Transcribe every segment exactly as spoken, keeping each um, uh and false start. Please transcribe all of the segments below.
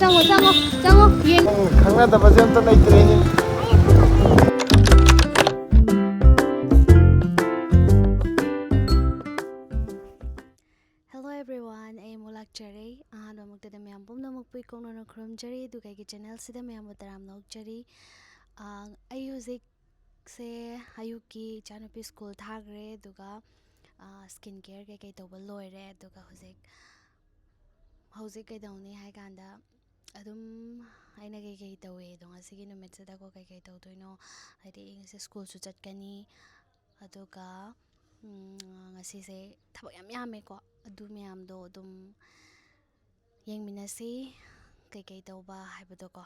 ꯆꯪꯉꯣ, ꯆꯪꯉꯣ, ꯆꯪꯉꯣ, ꯌꯦꯡ꯫ ꯅꯪ ꯈꯪꯅꯗꯕꯁꯦ ꯑꯝꯇ ꯂꯩꯇ꯭ꯔꯦꯍꯦ꯫ Hello everyone, ꯑꯩ ꯑꯃꯨꯛ ꯂꯥꯛꯆꯔꯦ꯫ ꯑꯍꯥꯟꯕꯃꯛꯇꯗ ꯃꯌꯥꯝ ꯄꯨꯝꯅꯃꯛꯄꯨ ꯏꯀꯣꯛꯅꯅ ꯈꯨꯔꯨꯝꯖꯔꯤ, ꯑꯗꯨꯒ ꯑꯩꯒꯤ channelꯁꯤꯗ ꯃꯌꯥꯝꯕꯨ ꯇꯔꯥꯝꯅ ꯑꯣꯛꯆꯔꯤ꯫ ꯑꯥ, ꯑꯩ ꯍꯧꯖꯤꯛꯁꯦ ꯑꯌꯨꯛꯀꯤ ꯏꯆꯥꯅꯨꯄꯤ school ꯊꯥꯈ꯭ꯔꯦ, ꯑꯗꯨꯒ, ꯑꯥ, skin care ꯀꯩꯀꯩ ꯇꯧꯕ ꯂꯣꯏꯔꯦ, ꯑꯗꯨꯒ ꯍꯧꯖꯤꯛ, ꯍꯧꯖꯤꯛ ꯀꯩꯗꯧꯅꯤ ꯍꯥꯏ ꯀꯥꯟꯗ, ꯑꯗꯨꯝ ꯑꯩꯅ ꯀꯩꯀꯩ ꯇꯧꯋꯦ ꯑꯗꯣ, ꯉꯁꯤꯒꯤ ꯅꯨꯃꯤꯠꯁꯤꯗꯀꯣ ꯀꯩꯀꯩ ꯇꯧꯗꯣꯏꯅꯣ, ꯍꯥꯏꯗꯤ ꯑꯩ ꯉꯁꯤ schoolꯁꯨ ꯆꯠꯀꯅꯤ, ꯑꯗꯨꯒ, ꯎꯝ, ꯉꯁꯤꯁꯦ ꯊꯕꯛ ꯌꯥꯝ ꯌꯥꯝꯃꯦꯀꯣ, ꯑꯗꯨ ꯃꯌꯥꯝꯗꯣ ꯑꯗꯨꯝ ꯌꯦꯡꯃꯤꯟꯅꯁꯤ, ꯀꯩꯀꯩ ꯇꯧꯕ ꯍꯥꯏꯕꯗꯣꯀꯣ꯫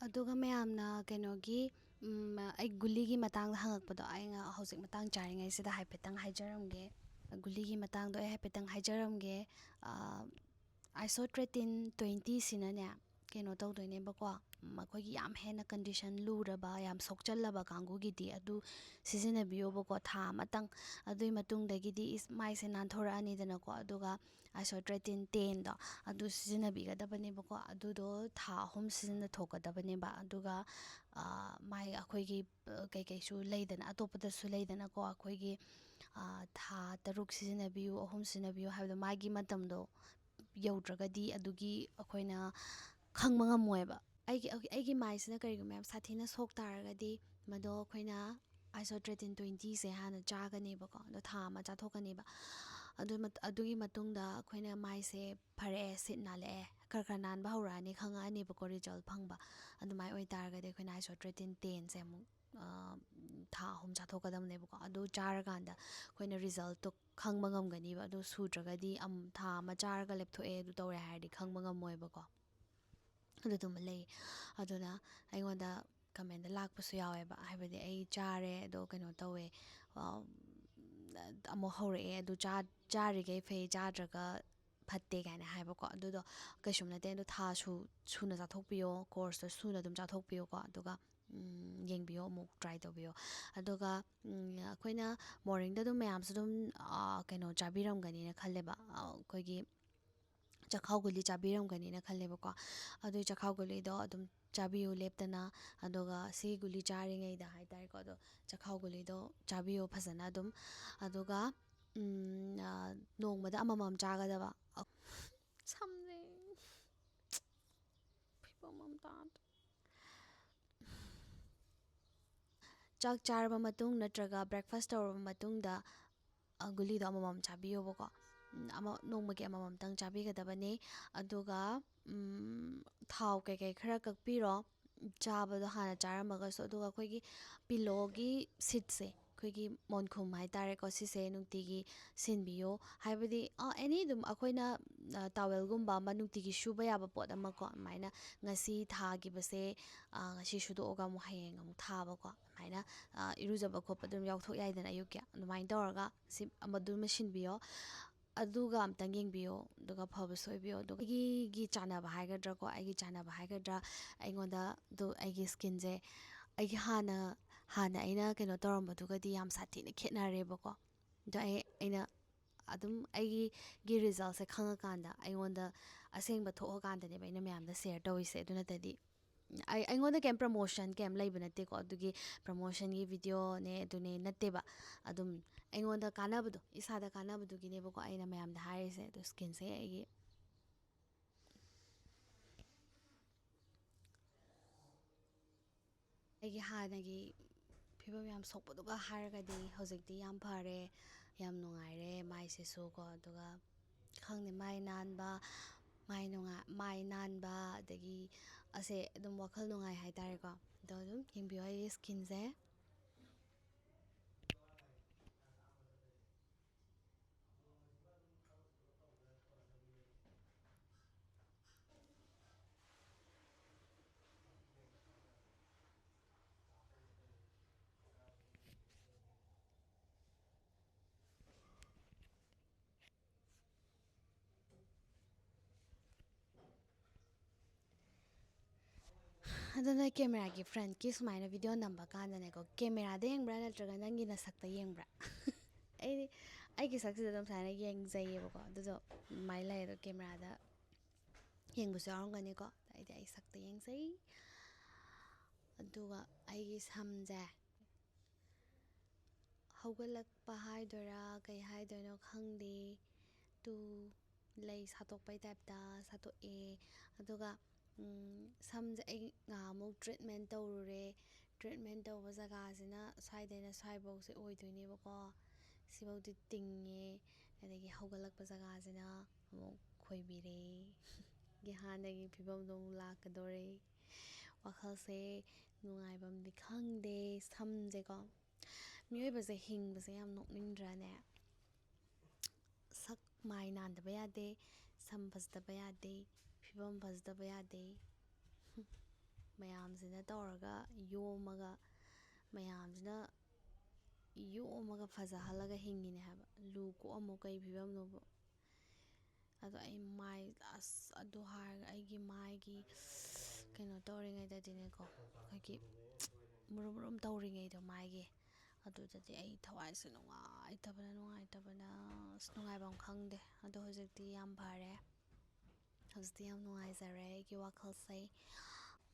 ꯑꯗꯨꯒ ꯃꯌꯥꯝꯅ ꯀꯩꯅꯣꯒꯤ, ꯎꯝ, ꯑꯩ ꯒꯨꯂꯤꯒꯤ ꯃꯇꯥꯡꯗ ꯍꯪꯉꯛꯄꯗꯣ, ꯑꯩ ꯉ-, ꯍꯧꯖꯤꯛ ꯃꯇꯥꯡ ꯆꯥꯔꯤꯉꯩꯁꯤꯗ ꯍꯥꯏꯐꯦꯠꯇꯪ ꯍꯥꯏꯖꯔꯝꯒꯦ꯫ ꯒꯨꯂꯤꯒꯤ ꯃꯇꯥꯡꯗꯣ ꯑꯩ ꯍꯥꯏꯐꯦꯠꯇꯪ ꯍꯥꯏꯖꯔꯝꯒꯦ꯫ ꯑ, Isotretine twenty ꯁꯤꯅꯅꯦ, ꯀꯩꯅꯣ ꯇꯧꯗꯣꯏꯅꯦꯕꯀꯣ, ꯃꯈꯣꯏꯒꯤ ꯌꯥꯝ ꯍꯦꯟꯅ condition ꯂꯨꯔꯕ, ꯌꯥꯝ ꯁꯣꯛꯆꯜꯂꯕ ꯀꯥꯡꯕꯨꯒꯤꯗꯤ ꯑꯗꯨ ꯁꯤꯖꯤꯟꯅꯕꯤꯌꯣꯕꯀꯣ, ꯊꯥ ꯑꯃꯇꯪ꯫ ꯑꯗꯨꯒꯤ ꯃꯇꯨꯡꯗꯒꯤꯗꯤ ꯏꯁ-, ꯃꯥꯏꯁꯦ ꯅꯥꯟꯊꯣꯔꯛꯑꯅꯤꯗꯅꯀꯣ, ꯑꯗꯨꯒ Isotretine tenꯗꯣ ꯑꯗꯨ ꯁꯤꯖꯤꯟꯅꯕꯤꯒꯗꯕꯅꯦꯕꯀꯣ꯫ ꯑꯗꯨꯗꯣ ꯊꯥ ꯑꯍꯨꯝ ꯁꯤꯖꯤꯟꯅꯊꯣꯛꯀꯗꯕꯅꯦꯕ꯫ ꯑꯗꯨꯒ, ꯑ, ꯃꯥꯏ ꯑꯩꯈꯣꯏꯒꯤ, ꯑ, ꯀꯩꯀꯩꯁꯨ ꯂꯩꯗꯅ, ꯑꯇꯣꯞꯄꯗꯁꯨ ꯂꯩꯗꯅꯀꯣ, ꯑꯩꯈꯣꯏꯒꯤ, ꯑ, ꯊꯥ ꯇꯔꯨꯛ ꯁꯤꯖꯤꯟꯅꯕꯤꯌꯨ, ꯑꯍꯨꯝ ꯁꯤꯖꯤꯟꯅꯕꯤꯌꯨ ꯍꯥꯏꯕꯗꯣ, ꯃꯥꯒꯤ ꯃꯇꯝꯗꯣ ꯌꯧꯗ꯭ꯔꯒꯗꯤ ꯑꯗꯨꯒꯤ ꯑꯩꯈꯣꯏꯅ ꯈꯪꯕ ꯉꯝꯃꯣꯏꯕ꯫ ꯑꯩꯒꯤ, ꯑꯩꯒꯤ ꯃꯥꯏꯁꯤꯅ ꯀꯔꯤꯒꯨꯝꯕ ꯌꯥꯝ ꯁꯥꯊꯤꯅ ꯁꯣꯛ ꯇꯥꯔꯒꯗꯤ, ꯃꯗꯣ ꯑꯩꯈꯣꯏꯅ Isotretine twentyꯁꯦ ꯍꯥꯟꯅ ꯆꯥꯒꯅꯦꯕꯀꯣ, ꯑꯗꯣ ꯊꯥ ꯑꯃ ꯆꯥꯊꯣꯛꯀꯅꯦꯕ꯫ ꯑꯗꯨ ꯃꯠ-, ꯑꯗꯨꯒꯤ ꯃꯇꯨꯡꯗ ꯑꯩꯈꯣꯏꯅ ꯃꯥꯏꯁꯦ ꯐꯔꯛꯑꯦ, ꯁꯤꯠ ꯅꯥꯜꯂꯛꯑꯦ, ꯈꯔ ꯈꯔ ꯅꯥꯟꯕ ꯍꯧꯔꯛꯑꯅꯤ, ꯈꯪꯉꯛꯑꯅꯤꯕꯀꯣ, result ꯐꯪꯕ꯫ ꯑꯗꯨꯃꯥꯏꯅ ꯑꯣꯏꯇꯥꯔꯒꯗꯤ ꯑꯩꯈꯣꯏꯅ Isotretine tenꯁꯦ ꯑꯃꯨꯛ, ꯑ, ꯊꯥ ꯑꯍꯨꯝ ꯆꯥꯊꯣꯛꯀꯗꯕꯅꯦꯕꯀꯣ꯫ ꯑꯗꯨ ꯆꯥꯔꯀꯥꯟꯗ ꯑꯩꯈꯣꯏꯅ resultꯇꯣ ꯈꯪꯕ ꯉꯝꯒꯅꯤꯕ꯫ ꯑꯗꯨ ꯁꯨꯗ꯭ꯔꯒꯗꯤ ꯑꯝ-, ꯊꯥ ꯑꯃ ꯆꯥꯔꯒ ꯂꯦꯞꯊꯣꯛꯑꯦ, ꯑꯗꯨ ꯇꯧꯔꯦ ꯍꯥꯏꯔꯗꯤ ꯈꯪꯕ ꯉꯝꯃꯣꯏꯕꯀꯣ꯫ ꯑꯗꯨꯗꯨꯃ ꯂꯩ꯫ ꯑꯗꯨꯅ ꯑꯩꯉꯣꯟꯗ commentꯇ ꯂꯥꯛꯄꯁꯨ ꯌꯥꯎꯋꯦꯕ, ꯍꯥꯏꯕꯗꯤ ꯑꯩ ꯆꯥꯔꯦ ꯑꯗꯣ ꯀꯩꯅꯣ ꯇꯧꯋꯦ, ꯑ, ꯑꯃꯨꯛ ꯍꯧꯔꯛꯑꯦ, ꯑꯗꯨ ꯆꯥ-, ꯆꯥꯔꯤꯈꯩ ꯐꯩ, ꯆꯥꯗ꯭ꯔꯒ ꯐꯠꯇꯦ ꯀꯥꯏꯅ ꯍꯥꯏꯕꯀꯣ꯫ ꯑꯗꯨꯗꯣ ꯀꯩꯁꯨꯝ ꯅꯠꯇꯦ꯫ ꯑꯗꯣ ꯊꯥ ꯁꯨ-, ꯁꯨꯅ ꯆꯥꯊꯣꯛꯄꯤꯌꯣ, courseꯇꯣ ꯁꯨꯅ ꯑꯗꯨꯝ ꯆꯥꯊꯣꯛꯄꯤꯌꯣꯀꯣ꯫ ꯑꯗꯨꯒ, ꯎꯝ, ꯌꯦꯡꯕꯤꯌꯣ, ꯑꯃꯨꯛ try ꯇꯧꯕꯤꯌꯣ꯫ ꯑꯗꯨꯒ, ꯎꯝ, ꯑꯩꯈꯣꯏꯅ morningꯗ ꯑꯗꯨꯝ ꯃꯌꯥꯝꯁꯨ ꯑꯗꯨꯝ, ꯑ, ꯀꯩꯅꯣ ꯆꯥꯕꯤꯔꯝꯒꯅꯤꯅ ꯈꯜꯂꯦꯕ, ꯑ, ꯑꯩꯈꯣꯏꯒꯤ ꯆꯥꯛꯈꯥꯎ ꯒꯨꯂꯤ ꯆꯥꯕꯤꯔꯝꯒꯅꯤꯅ ꯈꯜꯂꯦꯕꯀꯣ꯫ ꯑꯗꯨꯒꯤ ꯆꯥꯛꯈꯥꯎ ꯒꯨꯂꯤꯗꯣ ꯑꯗꯨꯝ ꯆꯥꯕꯤꯌꯨ ꯂꯦꯞꯇꯅ꯫ ꯑꯗꯨꯒ ꯁꯤ ꯒꯨꯂꯤ ꯆꯥꯔꯤꯉꯩꯗ ꯍꯥꯏꯇꯥꯔꯦꯀꯣ, ꯑꯗꯣ ꯆꯥꯛꯈꯥꯎ ꯒꯨꯂꯤꯗꯣ ꯆꯥꯕꯤꯌꯨ ꯐꯖꯅ ꯑꯗꯨꯝ꯫ ꯑꯗꯨꯒ, ꯎꯝ, ꯑ, ꯅꯣꯡꯃꯗ ꯑꯃꯃꯝ ꯆꯥꯒꯗꯕ꯫ ꯁꯝꯖꯦ ꯐꯤꯕꯝ ꯑꯃ ꯇꯥꯗ꯭ꯔꯦ꯫ ꯆꯥꯛ ꯆꯥꯔꯕ ꯃꯇꯨꯡ ꯅꯠꯇ꯭ꯔꯒ breakfast ꯇꯧꯔꯕ ꯃꯇꯨꯡꯗ, ꯑ, ꯒꯨꯂꯤꯗꯣ ꯑꯃꯃꯝ ꯆꯥꯕꯤꯌꯣꯕꯀꯣ꯫ ꯎꯝ, ꯑꯃ, ꯅꯣꯡꯃꯒꯤ ꯑꯃꯃꯝꯇꯪ ꯆꯥꯕꯤꯒꯗꯕꯅꯤ꯫ ꯑꯗꯨꯒ, ꯎꯝ, ꯊꯥꯎ ꯀꯩꯀꯩ ꯈꯔ ꯀꯛꯄꯤꯔꯣ, ꯆꯥꯕꯗꯣ ꯍꯥꯟꯅ ꯆꯥꯔꯝꯃꯒꯁꯨ꯫ ꯑꯗꯨꯒ ꯑꯩꯈꯣꯏꯒꯤ ꯄꯤꯂꯣꯒꯤ ꯁꯤꯠꯁꯦ, ꯑꯩꯈꯣꯏꯒꯤ ꯃꯣꯟꯈꯨꯝ ꯍꯥꯏꯇꯥꯔꯦꯀꯣ, ꯁꯤꯁꯦ ꯅꯨꯡꯇꯤꯒꯤ ꯁꯤꯟꯕꯤꯌꯣ꯫ ꯍꯥꯏꯕꯗꯤ, ꯑ, ꯑꯦꯅꯤ ꯑꯗꯨꯝ ꯑꯩꯈꯣꯏꯅ, ꯑ, ꯇꯥꯋꯦꯜꯒꯨꯝꯕ ꯑꯃ ꯅꯨꯡꯇꯤꯒꯤ ꯁꯨꯕ ꯌꯥꯕ ꯄꯣꯠ ꯑꯃꯀꯣ, ꯑꯗꯨꯃꯥꯏꯅ ꯉꯁꯤ ꯊꯥꯈꯤꯕꯁꯦ, ꯑ, ꯉꯁꯤ ꯁꯨꯗꯣꯛꯑꯒ ꯑꯃꯨꯛ ꯍꯌꯦꯡ ꯑꯃꯨꯛ ꯊꯥꯕꯀꯣ, ꯑꯗꯨꯃꯥꯏꯅ, ꯑ, ꯏꯔꯨꯖꯕ ꯈꯣꯠꯄ ꯑꯗꯨꯝ ꯌꯥꯎꯊꯣꯛ ꯌꯥꯏꯗꯅ ꯑꯌꯨꯛꯀꯤ, ꯑꯗꯨꯃꯥꯏꯅ ꯇꯧꯔꯒ ꯁꯤ ꯃꯗꯨꯃ ꯁꯤꯟꯕꯤꯌꯣ꯫ ꯑꯗꯨꯒ ꯑꯝꯇꯪ ꯌꯦꯡꯕꯤꯌꯣ, ꯑꯗꯨꯒ ꯐꯕꯁꯨ ꯑꯣꯏꯕꯤꯌꯣ꯫ ꯑꯗꯨꯒ ꯑꯩꯒꯤ ꯆꯥꯟꯅꯕ ꯍꯥꯏꯒꯗ꯭ꯔꯥꯀꯣ, ꯑꯩꯒꯤ ꯆꯥꯟꯅꯕ ꯍꯥꯏꯒꯗ꯭ꯔꯥ, ꯑꯩꯉꯣꯟꯗ ꯑꯗꯨ ꯑꯩꯒꯤ ꯁ꯭ꯀꯤꯟꯁꯦ ꯑꯩꯒꯤ ꯍꯥꯟꯅ, ꯍꯥꯟꯅ ꯑꯩꯅ ꯀꯩꯅꯣ ꯇꯧꯔꯝꯕꯗꯨꯒꯗꯤ ꯌꯥꯝ ꯁꯥꯊꯤꯅ ꯈꯦꯠꯅꯔꯦꯕꯀꯣ꯫ ꯑꯗꯣ ꯑꯩ, ꯑꯩꯅ ꯑꯗꯨꯝ ꯑꯩꯒꯤ, ꯒꯤ ꯔꯤꯖꯜꯁꯦ ꯈꯪꯉꯀꯥꯟꯗ, ꯑꯩꯉꯣꯟꯗ ꯑꯁꯦꯡꯕ ꯊꯣꯛꯑꯀꯥꯟꯗꯅꯦꯕ ꯑꯩꯅ ꯃꯌꯥꯝꯗ ꯁꯤꯌꯔ ꯇꯧꯔꯤꯁꯦ꯫ ꯑꯗꯨ ꯅꯠꯇꯗꯤ ꯑꯩ, ꯑꯩꯉꯣꯟꯗ ꯀꯩꯝ ꯄ꯭ꯔꯃꯣꯁꯟ ꯀꯩꯝ ꯂꯩꯕ ꯅꯠꯇꯦꯀꯣ, ꯑꯗꯨꯒꯤ ꯄ꯭ꯔꯃꯣꯁꯟꯒꯤ ꯚꯤꯗꯤꯑꯣꯅꯦ ꯑꯗꯨꯅꯦ ꯅꯠꯇꯦꯕ꯫ ꯑꯗꯨꯝ ꯑꯩꯉꯣꯟꯗ ꯀꯥꯟꯅꯕꯗꯣ, ꯏꯁꯥꯗ ꯀꯥꯟꯅꯕꯗꯨꯒꯤꯅꯦꯕꯀꯣ ꯑꯩꯅ ꯃꯌꯥꯝꯗ ꯍꯥꯏꯔꯤꯁꯦ꯫ ꯑꯗꯣ ꯁ꯭ꯀꯤꯟꯁꯦ ꯑꯩꯒꯤ ꯑꯩꯒꯤ ꯍꯥꯟꯅꯒꯤ ꯐꯤꯕꯝ ꯌꯥꯝ ꯁꯣꯛꯄꯗꯨꯒ ꯍꯥꯏꯔꯒꯗꯤ ꯍꯧꯖꯤꯛꯇꯤ ꯌꯥꯝ ꯐꯔꯦ, ꯌꯥꯝ ꯅꯨꯡꯉꯥꯏꯔꯦ ꯃꯥꯏꯁꯤꯁꯨ ꯀꯣ꯫ ꯑꯗꯨꯒ ꯈꯪꯗꯦ, ꯃꯥꯏ ꯅꯥꯟꯕ, ꯃꯥꯏ ꯅꯨꯡꯉꯥꯏ-, ꯃꯥꯏ ꯅꯥꯟꯕ, ꯑꯗꯒꯤ ꯑꯁꯦ ꯑꯗꯨꯝ ꯋꯥꯈꯜ ꯅꯨꯡꯉꯥꯏ ꯍꯥꯏꯇꯥꯔꯦꯀꯣ꯫ ꯑꯗꯣ ꯑꯗꯨꯝ ꯌꯦꯡꯕꯤꯌꯨ ꯑꯩꯒꯤ ꯁ꯭ꯀꯤꯟꯁꯦ꯫ ꯑꯗꯨꯅ ꯀꯦꯃꯦꯔꯥꯒꯤ ꯐ꯭ꯔꯟꯠꯀꯤ ꯁꯨꯃꯥꯏꯅ ꯚꯤꯗꯤꯑꯣ ꯅꯝꯕ ꯀꯥꯟꯗꯅꯦꯀꯣ, ꯀꯦꯃꯦꯔꯥꯗ ꯌꯦꯡꯕ꯭ꯔꯥ ꯅꯠꯇ꯭ꯔꯒ ꯅꯪꯒꯤ ꯅꯁꯛꯇ ꯌꯦꯡꯕ꯭ꯔꯥ? ꯑꯩꯗꯤ, ꯑꯩꯒꯤ ꯁꯛꯁꯤꯗ ꯑꯗꯨꯝ ꯁꯨꯃꯥꯏꯅ ꯌꯦꯡꯖꯩꯌꯦꯕꯀꯣ꯫ ꯑꯗꯨꯗꯣ ꯑꯗꯨꯃꯥꯏꯅ ꯂꯩ꯫ ꯑꯗꯣ ꯀꯦꯃꯦꯔꯥꯗ ꯌꯦꯡꯕꯁꯨ ꯌꯥꯎꯔꯝꯒꯅꯤꯀꯣ꯫ ꯑꯗ ꯑꯩꯗꯤ ꯑꯩ ꯁꯛꯇ ꯌꯦꯡꯖꯩ꯫ ꯑꯗꯨꯒ ꯑꯩꯒꯤ ꯁꯝꯁꯦ ꯍꯧꯒꯠꯂꯛꯄ ꯍꯥꯏꯗꯣꯏꯔꯥ, ꯀꯩ ꯍꯥꯏꯗꯣꯏꯅꯣ ꯈꯪꯗꯦ, ꯇꯨ ꯂꯩ ꯁꯥꯠꯇꯣꯛꯄꯩ ꯇꯥꯏꯞꯇ ꯁꯥꯠꯇꯣꯛꯑꯦ꯫ ꯑꯗꯨꯒ ꯁꯝꯁꯦ ꯑꯩ ꯉꯍꯥꯟꯃꯨꯛ ꯇ꯭ꯔꯤꯠꯃꯦꯟ ꯇꯧꯔꯨꯔꯦ꯫ ꯇ꯭ꯔꯤꯠꯃꯦꯟ ꯇꯧꯕ ꯖꯒꯥꯁꯤꯅ ꯁ꯭ꯋꯥꯏꯗꯩꯅ ꯁ꯭ꯋꯥꯏꯐꯧꯁꯦ ꯑꯣꯏꯗꯣꯏꯅꯦꯕꯀꯣ꯫ ꯁꯤꯐꯧꯗꯤ ꯇꯤꯡꯉꯦ꯫ ꯑꯗꯒꯤ ꯍꯧꯒꯠꯂꯛꯄ ꯖꯒꯥꯁꯤꯅ ꯑꯃꯨꯛ ꯈꯣꯏꯕꯤꯔꯦ꯫ ꯒꯤ ꯍꯥꯟꯅꯒꯤ ꯐꯤꯕꯝꯗꯣ ꯑꯃꯨꯛ ꯂꯥꯛꯀꯗꯣꯔꯦ꯫ ꯋꯥꯈꯜꯁꯦ ꯅꯨꯡꯉꯥꯏꯐꯝꯗꯤ ꯈꯪꯗꯦ꯫ ꯁꯝꯁꯦꯀꯣ, ꯃꯤꯑꯣꯏꯕꯁꯦ ꯍꯤꯡꯕꯁꯦ ꯌꯥꯝ ꯅꯣꯛꯅꯤꯡꯗ꯭ꯔꯥꯅꯦ? ꯁꯛ ꯃꯥꯏ ꯅꯥꯟꯗꯕ ꯌꯥꯗꯦ, ꯁꯝ ꯐꯖꯗꯕ ꯌꯥꯗꯦ, ꯐꯤꯕꯝ ꯐꯖꯗꯕ ꯌꯥꯗꯦ꯫ ꯃꯌꯥꯝꯁꯤꯅ ꯇꯧꯔꯒ ꯌꯣꯝꯃꯒ, ꯃꯌꯥꯝꯁꯤꯅ ꯌꯣꯝꯃꯒ ꯐꯖꯍꯜꯂꯒ ꯍꯤꯡꯉꯤꯅꯦ ꯍꯥꯏꯕ꯫ ꯂꯨ ꯀꯣꯛꯑꯝꯃꯣ, ꯀꯩ ꯐꯤꯕꯝꯅꯣꯕ꯫ ꯑꯗꯣ ꯑꯩ ꯃꯥꯏ, ꯑꯁ, ꯑꯗꯨ ꯍꯥꯏꯔꯒ ꯑꯩꯒꯤ ꯃꯥꯏꯒꯤ ꯀꯩꯅꯣ ꯇꯧꯔꯤꯉꯩꯗꯗꯤꯅꯦꯀꯣ, ꯑꯩꯈꯣꯏꯒꯤ ꯃꯨꯔꯨꯝ ꯃꯨꯔꯨꯝ ꯇꯧꯔꯤꯉꯩꯗꯣ ꯃꯥꯏꯒꯤ, ꯑꯗꯨꯗꯗꯤ ꯑꯩ ꯊꯋꯥꯏꯁꯦ ꯅꯨꯡꯉꯥꯏꯇꯕꯅ, ꯅꯨꯡꯉꯥꯏꯇꯕꯅ, ꯑꯁ, ꯅꯨꯡꯉꯥꯏꯐꯝ ꯈꯪꯗꯦ꯫ ꯑꯗꯣ ꯍꯧꯖꯤꯛꯇꯤ ꯌꯥꯝ ꯐꯔꯦ꯫ ꯍꯧꯖꯤꯛꯇꯤ ꯌꯥꯝ ꯅꯨꯡꯉꯥꯏꯖꯔꯦ ꯑꯩꯒꯤ ꯋꯥꯈꯜꯁꯦ꯫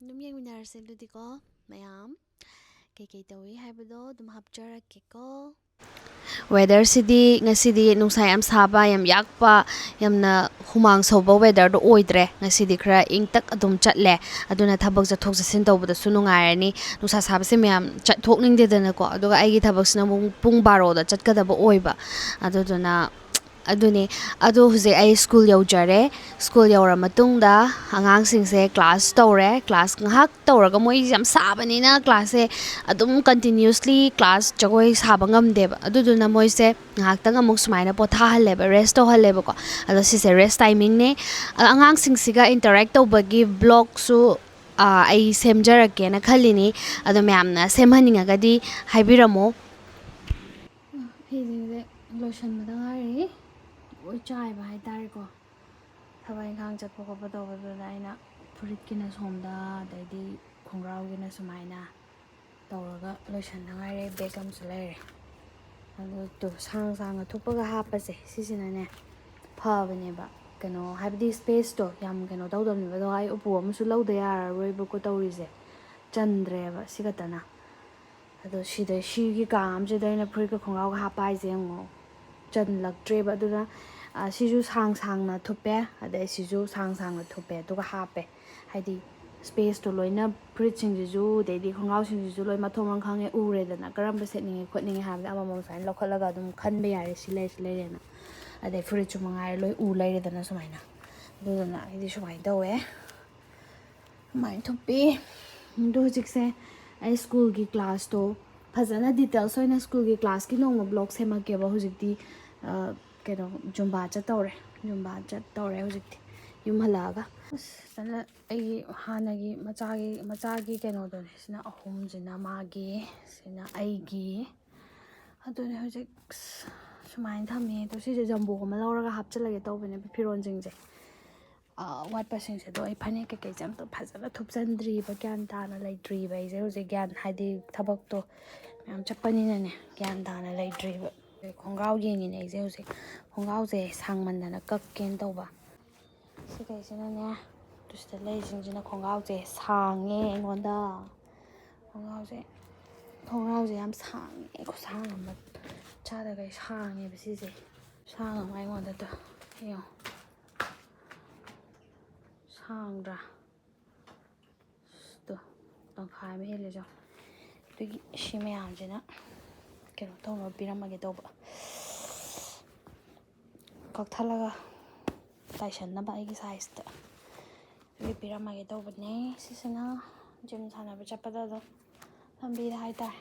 ꯑꯗꯨꯝ ꯌꯦꯡꯃꯤꯟꯅꯔꯁꯦ ꯑꯗꯨꯗꯤꯀꯣ ꯃꯌꯥꯝ꯫ ꯀꯩꯀꯩ ꯇꯧꯏ ꯍꯥꯏꯕꯗꯣ ꯑꯗꯨꯝ ꯍꯥꯞꯆꯔꯛꯀꯦꯀꯣ꯫ ꯋꯦꯗꯔꯁꯤꯗꯤ ꯉꯁꯤꯗꯤ ꯅꯨꯡꯁꯥ ꯌꯥꯝ ꯁꯥꯕ, ꯌꯥꯝ ꯌꯥꯛꯄ, ꯌꯥꯝꯅ ꯍꯨꯃꯥꯡ ꯁꯧꯕ ꯋꯦꯗꯔꯗꯣ ꯑꯣꯏꯗ꯭ꯔꯦ꯫ ꯉꯁꯤꯗꯤ ꯈꯔ ꯏꯪꯇꯛ ꯑꯗꯨꯝ ꯆꯠꯂꯦ꯫ ꯑꯗꯨꯅ ꯊꯕꯛ ꯆꯠꯊꯣꯛ ꯆꯠꯁꯤꯟ ꯇꯧꯕꯗꯁꯨ ꯅꯨꯡꯉꯥꯏꯔꯅꯤ꯫ ꯅꯨꯡꯁꯥ ꯁꯥꯕꯁꯦ ꯃꯌꯥꯝ ꯆꯠꯊꯣꯛꯅꯤꯡꯗꯦꯗꯅꯀꯣ꯫ ꯑꯗꯨꯒ ꯑꯩꯒꯤ ꯊꯕꯛꯁꯤꯅ ꯑꯃꯨꯛ ꯄꯨꯡ ꯕꯥꯔꯣꯗ ꯆꯠꯀꯗꯕ ꯑꯣꯏꯕ꯫ ꯑꯗꯨꯗꯨꯅ ꯑꯗꯨꯅꯦ꯫ ꯑꯗꯣ ꯍꯧꯖꯤꯛ ꯑꯩ ꯁ꯭ꯀꯨꯜ ꯌꯧꯖꯔꯦ꯫ ꯁ꯭ꯀꯨꯜ ꯌꯧꯔ ꯃꯇꯨꯡꯗ ꯑꯉꯥꯡꯁꯤꯡꯁꯦ ꯀ꯭ꯂꯥꯁ ꯇꯧꯔꯦ꯫ ꯀ꯭ꯂꯥꯁ ꯉꯥꯏꯍꯥꯛ ꯇꯧꯔꯒ, ꯃꯣꯏꯁꯦ ꯌꯥꯝ ꯁꯥꯕꯅꯤꯅ ꯀ꯭ꯂꯥꯁꯁꯦ ꯑꯗꯨꯝ ꯀꯟꯇꯤꯅ꯭ꯌꯨꯁꯂꯤ ꯀ꯭ꯂꯥꯁ ꯖꯒꯣꯏ ꯁꯥꯕ ꯉꯝꯗꯦꯕ꯫ ꯑꯗꯨꯗꯨꯅ ꯃꯣꯏꯁꯦ ꯉꯥꯏꯍꯥꯛꯇꯪ ꯑꯃꯨꯛ ꯁꯨꯃꯥꯏꯅ ꯄꯣꯊꯥꯍꯜꯂꯦꯕ, ꯔꯦꯁ ꯇꯧꯍꯜꯂꯦꯕꯀꯣ꯫ ꯑꯗꯣ ꯁꯤꯁꯦ ꯔꯦꯁ ꯇꯥꯏꯃꯤꯡꯅꯦ꯫ ꯑꯗꯣ ꯑꯉꯥꯡꯁꯤꯡꯁꯤꯒ ꯏꯟꯇꯔꯦꯛ ꯇꯧꯕꯒꯤ ꯕ꯭ꯂꯣꯛꯁꯨ, ꯑꯥ, ꯑꯩ ꯁꯦꯝꯖꯔꯛꯀꯦꯅ ꯈꯜꯂꯤꯅꯤ꯫ ꯑꯗꯣ ꯃꯌꯥꯝꯅ ꯁꯦꯝꯍꯟꯅꯤꯡꯉꯒꯗꯤ ꯍꯥꯏꯕꯤꯔꯝꯃꯣ꯫ ꯐꯤꯁꯤꯡꯁꯦ ꯂꯣꯏꯁꯟꯕꯗ ꯉꯥꯏꯔꯤ꯫ ꯂꯣꯏ ꯆꯥꯏꯕ ꯍꯥꯏꯇꯥꯔꯦꯀꯣ꯫ ꯊꯕꯛ ꯏꯪꯈꯥꯡ ꯆꯠꯄ ꯈꯣꯠꯄ ꯇꯧꯕꯗꯨꯗ ꯑꯩꯅ ꯐꯨꯔꯤꯠꯀꯤꯅ ꯁꯣꯝꯗ, ꯑꯗꯩꯗꯤ ꯈꯣꯡꯒ꯭ꯔꯥꯎꯒꯤꯅ ꯁꯨꯃꯥꯏꯅ ꯇꯧꯔꯒ ꯂꯣꯏꯁꯟꯗ ꯉꯥꯏꯔꯦ꯫ ꯕꯦꯒ ꯑꯃꯁꯨ ꯂꯩꯔꯦ꯫ ꯑꯗꯨ ꯇꯨ ꯁꯥꯡ ꯁꯥꯡꯅ ꯊꯨꯞꯄꯒ ꯍꯥꯞꯄꯁꯦ ꯁꯤꯁꯤꯅꯅꯦ ꯐꯕꯅꯦꯕ꯫ ꯀꯩꯅꯣ ꯍꯥꯏꯕꯗꯤ ꯁ꯭ꯄꯦꯁꯇꯣ ꯌꯥꯝ ꯀꯩꯅꯣ ꯇꯧꯗꯕꯅꯦꯕ꯫ ꯑꯗꯣ ꯑꯩ ꯎꯄꯨ ꯑꯃꯁꯨ ꯂꯧꯗ ꯌꯥꯔꯔꯣꯏꯕꯀꯣ ꯇꯧꯔꯤꯁꯦ, ꯆꯟꯗ꯭ꯔꯦꯕ ꯁꯤ ꯈꯛꯇꯅ꯫ ꯑꯗꯣ ꯁꯤꯗ ꯁꯤꯒꯤ ꯀꯥ ꯑꯃꯁꯤꯗ ꯑꯩꯅ ꯐꯨꯔꯤꯠꯀ ꯈꯣꯡꯒ꯭ꯔꯥꯎꯒ ꯍꯥꯞꯄ ꯍꯥꯏꯁꯦ ꯌꯦꯡꯉꯣ, ꯆꯜꯂꯛꯇ꯭ꯔꯦꯕ꯫ ꯑꯗꯨꯅ ꯁꯤꯁꯨ ꯁꯥꯡ ꯁꯥꯡꯅ ꯊꯨꯞꯄꯦ, ꯑꯗꯩ ꯁꯤꯁꯨ ꯁꯥꯡ ꯁꯥꯡꯅ ꯊꯨꯞꯄꯦ, ꯑꯗꯨꯒ ꯍꯥꯞꯄꯦ꯫ ꯍꯥꯏꯗꯤ ꯁ꯭ꯄꯦꯁꯇꯣ ꯂꯣꯏꯅ, ꯐꯨꯔꯤꯠꯁꯤꯡꯁꯤꯁꯨ ꯑꯗꯩꯗꯤ ꯈꯣꯡꯒ꯭ꯔꯥꯎꯁꯤꯡꯁꯤꯁꯨ ꯂꯣꯏ ꯃꯊꯣꯡ ꯃꯔꯝ ꯈꯪꯉꯦ, ꯎꯔꯦꯗꯅ ꯀꯔꯝꯕ ꯁꯦꯠꯅꯤꯡꯉꯦ ꯈꯣꯠꯅꯤꯡꯉꯦ ꯍꯥꯏꯕꯗ ꯑꯃꯃꯝ ꯁꯨꯃꯥꯏꯅ ꯂꯧꯈꯠꯂꯒ ꯑꯗꯨꯝ ꯈꯟꯕ ꯌꯥꯔꯦ, ꯁꯤ ꯂꯩꯔꯦ ꯁꯤ ꯂꯩꯔꯦꯅ꯫ ꯑꯗꯩ ꯐꯨꯔꯤꯠꯁꯨ ꯃꯉꯥꯏꯔꯦ ꯂꯣꯏ ꯎ ꯂꯩꯔꯦꯗꯅ ꯁꯨꯃꯥꯏꯅ꯫ ꯑꯗꯨꯗꯨꯅ ꯑꯩꯗꯤ ꯁꯨꯃꯥꯏꯅ ꯇꯧꯋꯦ, ꯁꯨꯃꯥꯏꯅ ꯊꯨꯞꯄꯤ꯫ ꯑꯗꯣ ꯍꯧꯖꯤꯛꯁꯦ ꯑꯩ ꯁ꯭ꯀꯨꯜꯒꯤ ꯀ꯭ꯂꯥꯁꯇꯣ ꯐꯖꯅ ꯗꯤꯇꯦꯜꯁ ꯑꯣꯏꯅ ꯁ꯭ꯀꯨꯜꯒꯤ ꯀ꯭ꯂꯥꯁꯀꯤ ꯅꯣꯡꯃ ꯕ꯭ꯂꯣꯛ ꯁꯦꯝꯃꯛꯀꯦꯕ꯫ ꯍꯧꯖꯤꯛꯇꯤ ꯀꯩꯅꯣ ꯖꯨꯝꯕꯥ ꯆꯠꯇꯧꯔꯦ, ꯖꯨꯝꯕꯥ ꯆꯠꯇꯧꯔꯦ ꯍꯧꯖꯤꯛꯇꯤ ꯌꯨꯝ ꯍꯜꯂꯛꯑꯒ꯫ ꯑꯁ ꯑꯩꯒꯤ ꯍꯥꯟꯅꯒꯤ ꯃꯆꯥꯒꯤ ꯃꯆꯥꯒꯤ ꯀꯩꯅꯣꯗꯨꯅꯦ ꯁꯤꯅ ꯑꯍꯨꯝꯁꯤꯅ ꯃꯥꯒꯤ, ꯁꯤꯅ ꯑꯩꯒꯤ꯫ ꯑꯗꯨꯅꯦ ꯍꯧꯖꯤꯛ ꯁꯨꯃꯥꯏꯅ ꯊꯝꯃꯦ꯫ ꯑꯗꯣ ꯁꯤꯁꯦ ꯖꯝꯕꯣ ꯑꯃ ꯂꯧꯔꯒ ꯍꯥꯞꯆꯤꯜꯂꯒꯦ ꯇꯧꯕꯅꯦꯕ ꯐꯤꯔꯣꯜꯁꯤꯡꯁꯦ꯫ ꯑꯋꯥꯠꯄꯁꯤꯡꯁꯦ ꯑꯗꯣ ꯑꯩ ꯐꯅꯦꯛ ꯀꯩꯀꯩꯁꯦ ꯑꯝꯇ ꯐꯖꯅ ꯊꯨꯞꯆꯟꯗ꯭ꯔꯤꯕ, ꯒ꯭ꯌꯥꯟ ꯇꯥꯅ ꯂꯩꯇ꯭ꯔꯤꯕ ꯑꯩꯁꯦ ꯍꯧꯖꯤꯛ꯫ ꯒ꯭ꯌꯥꯟ ꯍꯥꯏꯗꯤ ꯊꯕꯛꯇꯣ ꯃꯌꯥꯝ ꯆꯠꯄꯅꯤꯅꯅꯦ ꯒ꯭ꯌꯥꯟ ꯇꯥꯅ ꯂꯩꯇ꯭ꯔꯤꯕ꯫ ꯑꯗꯩ ꯈꯣꯡꯒ꯭ꯔꯥꯎ ꯌꯦꯡꯉꯤꯅꯦ ꯑꯩꯁꯦ ꯍꯧꯖꯤꯛ꯫ ꯈꯣꯡꯒ꯭ꯔꯥꯎꯁꯦ ꯁꯥꯡꯃꯟꯗꯅ ꯀꯛꯀꯦꯅ ꯇꯧꯕ꯫ ꯁꯤꯈꯩꯁꯤꯅꯅꯦ, ꯑꯗꯨ ꯁꯤꯗ ꯂꯩꯔꯤꯁꯤꯡꯁꯤꯅ ꯈꯣꯡꯒ꯭ꯔꯥꯎꯁꯦ ꯁꯥꯡꯉꯦ ꯑꯩꯉꯣꯟꯗ꯫ ꯈꯣꯡꯒ꯭ꯔꯥꯎꯁꯦ ꯈꯣꯡꯒ꯭ꯔꯥꯎꯁꯦ ꯌꯥꯝ ꯁꯥꯡꯉꯦ, ꯈꯨꯁꯥꯡ ꯑꯃ꯫ ꯆꯥꯗꯈꯩ ꯁꯥꯡꯉꯦꯕ ꯁꯤꯁꯦ꯫ ꯁꯥꯡ ꯑꯃ ꯑꯩꯉꯣꯟꯗ ꯇꯣ ꯌꯦꯡꯉꯣ, ꯁꯥꯡꯗ꯭ꯔꯥ? ꯇꯣ, ꯇꯪꯈꯥꯏ ꯑꯃ ꯍꯦꯜꯂꯦ ꯆꯣ꯫ ꯑꯗꯨꯒꯤ ꯁꯤ ꯃꯌꯥꯝꯁꯤꯅ ꯀꯩꯅꯣ ꯇꯧꯅꯕ ꯄꯤꯔꯝꯃꯒꯦ ꯇꯧꯕ, ꯀꯛꯊꯠꯂꯒ ꯇꯥꯏꯁꯟꯅꯕ ꯑꯩꯒꯤ ꯁꯥꯏꯖꯇ꯫ ꯑꯗꯨꯒꯤ ꯄꯤꯔꯝꯃꯒꯦ ꯇꯧꯕꯅꯦ꯫ ꯁꯤꯁꯤꯅ ꯖꯤꯝ ꯁꯥꯟꯅꯕ ꯆꯠꯄꯗ ꯑꯗꯨꯝ ꯂꯝꯕꯤꯗ ꯍꯥꯏꯇꯥꯔꯦ꯫